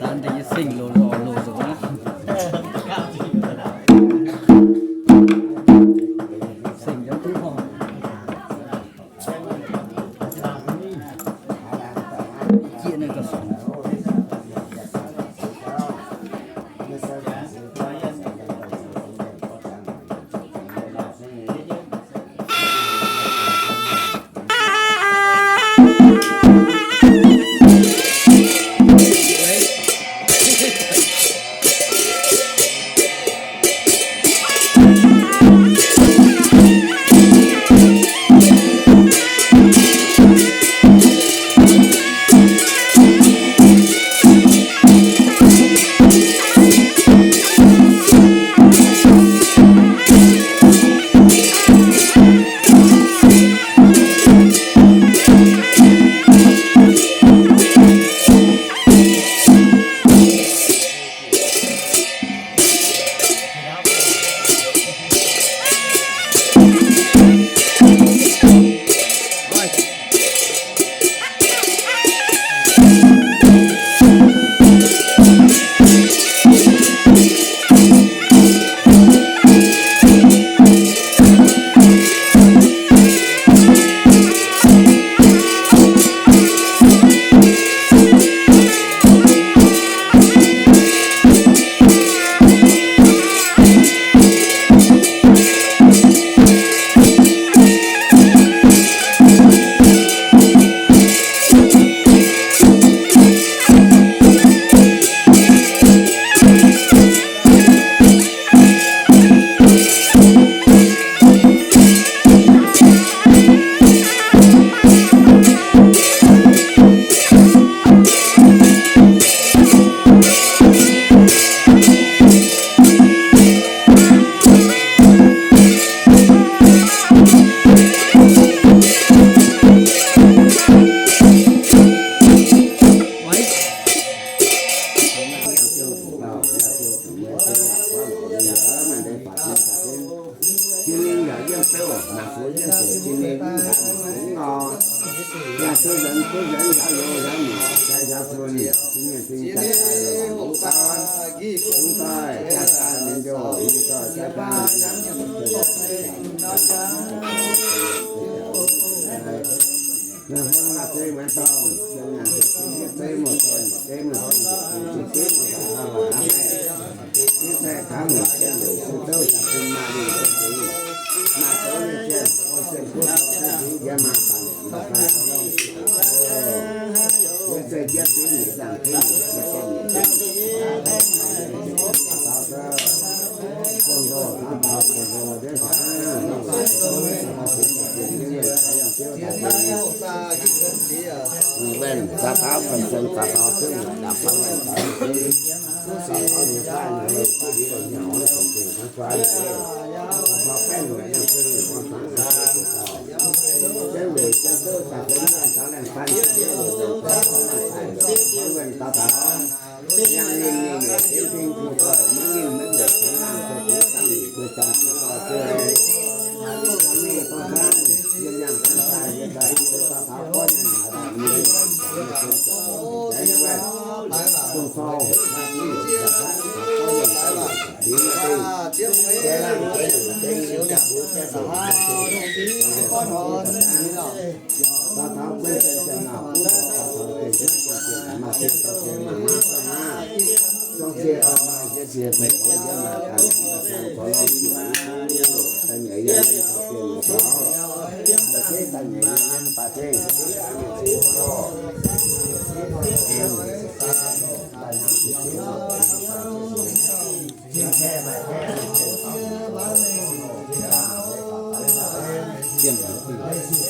Daan deix nyei seng loz-loz loz-loz aqv. Seng yaac duqv horngh. Jieqv naaiv ga'suanx. Jiex mingh yaac yiem beu, mangc gux yiem ziouc jiex mingh mv nqaatv mangc gux nor. Yaac zuqc nzuonx zuqc nzuonx nzauh loz nzauh nyuoqc jaaix nzauh fun, jiex mingh fing jaaix daaih lorz wuov gauv, zungv doix jaaix daaih mienh njoh, mienh doix jaaix daaih mienh nangc. Mienh hnangv maaih zeiv mueiz dorngh, mienh nyanc yietc zeiv muoz-doic, yietc zeiv muoz-doic, yietc zeiv muoz-doic, yietc zeiv gaav muoc, yietc zeiv muoc, yietc zeiv gaav muoc, maaih liuz zeix, maaih douz nyei zienh, zienh guoqv dorh zienh ziux jiex maaih baac, maaih baac, yietc zeiv jiex ziux nyei zaangc ken, yietc zeiv nyei zaangc ken, Wên za'gengh faanh seng za'gengh zungv dapv bangv wên dapv za'gengh nyei fai nyei, duqv ndiev nyei hnyouv, za'gengh tengx guai nyei, za'gengh baengh win nyei zungv, za'gengh weic za'gengh za'gengh za'gengh fai nyei, bangv wên dapv dapv.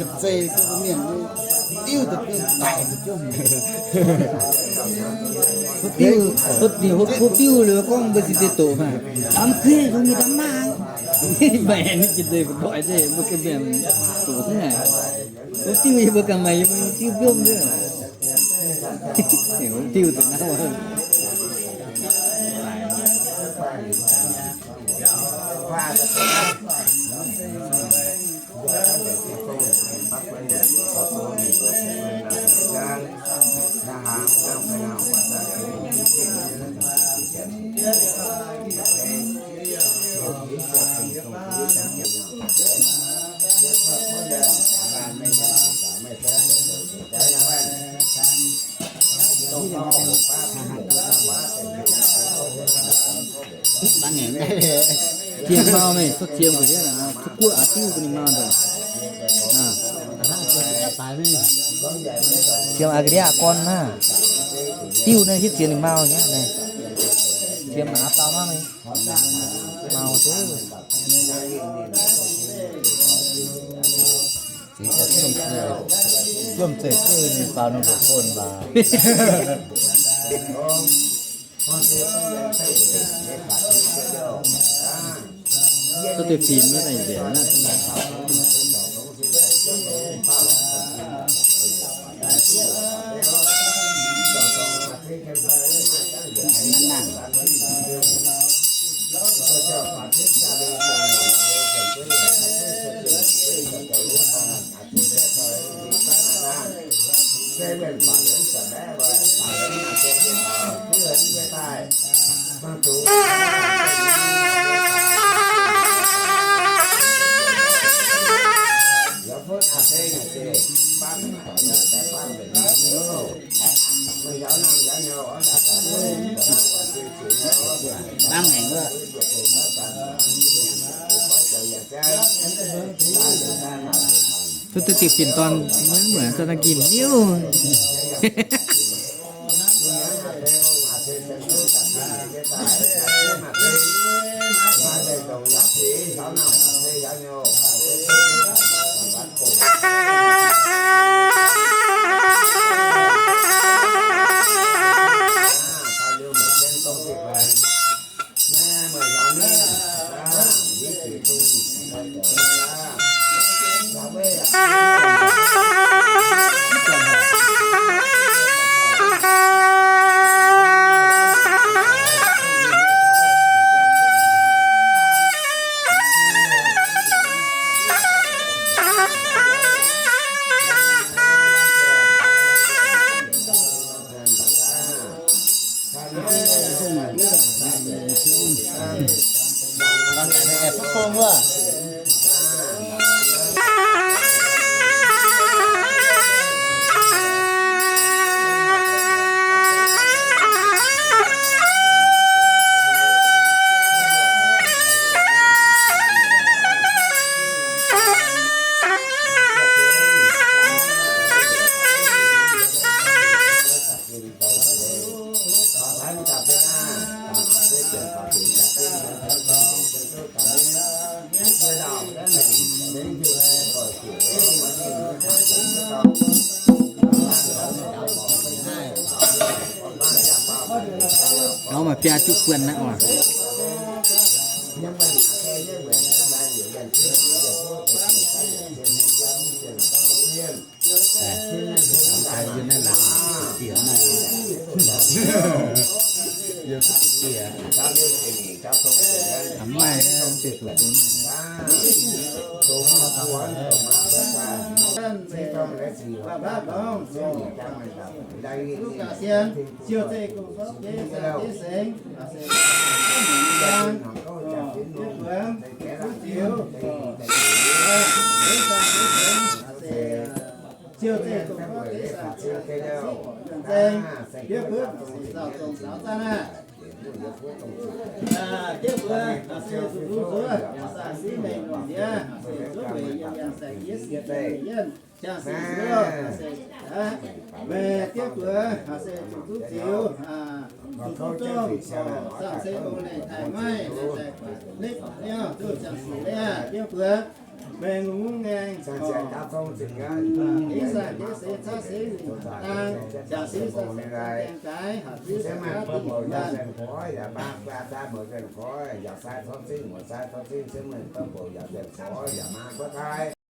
Ga'zeiv mienh diuv daaih daaih jomc. Diuv, diuv liuz gorngv mbuo zinh deix doqc maah. Aa, mv kuv nyei, zungv nyei daaih maah. Maiv maaih ninh zinh deix doic deix, mbuo ganh mienh doqc naaic. Wuov diuv yie mbuo ganh maaih yie mbuo diuv mbiomv nduov. Wuov diuv deix naaiv. Ziem mau mingh, cuotv ziem gu'nyuoz aqv, cuotv guoqv aqv, diuv bun ninh mau ndoqc. Ziem aqv, ga'ndiev aqv gorn naaiv. Diuv naaiv hitv ziex ninh mau nyei naaiv. Ziem aqv, dau maiv mingh. Mau duqv. Jomc zeiv duqv ninh faaux nor ndoqc gorn baac. Duqv deix fim naaiv daaih nzengc naaiv. Hnangv hengx wuov. Duqv duqv diuh fin-dorn maiv muonc, dorn daaih ginh niuv. Nor maaih biaa juqv buonc naaiv oc. Ziouv zeiv-fungx gorngv deix saangc ziouv, ziouv nzengc, diev buov sic zaux zongc zaux zanh aqv. Diev buov se zuqc zuqc zuov, saangc sic mengh longc ndiev, se zuov weic yiem yangh saeng-yietv sienx nyei yienv, ziangh sic zuov, se meih diev buov se zuqc zuqc ziux, zuqc zuqc zongh, saangc se longx naaic taaih maiv, naaiv taaih guatc, naaiv guatc niouh, duqv ziangh sic leiz aqv. Diev buov, meih lungh mungv ngaengc, deix saah deix seix caqv seix lungh daan, ziangh sic saah saah gaengh gaaix, haac ziouv saah gaatv dingc yunh.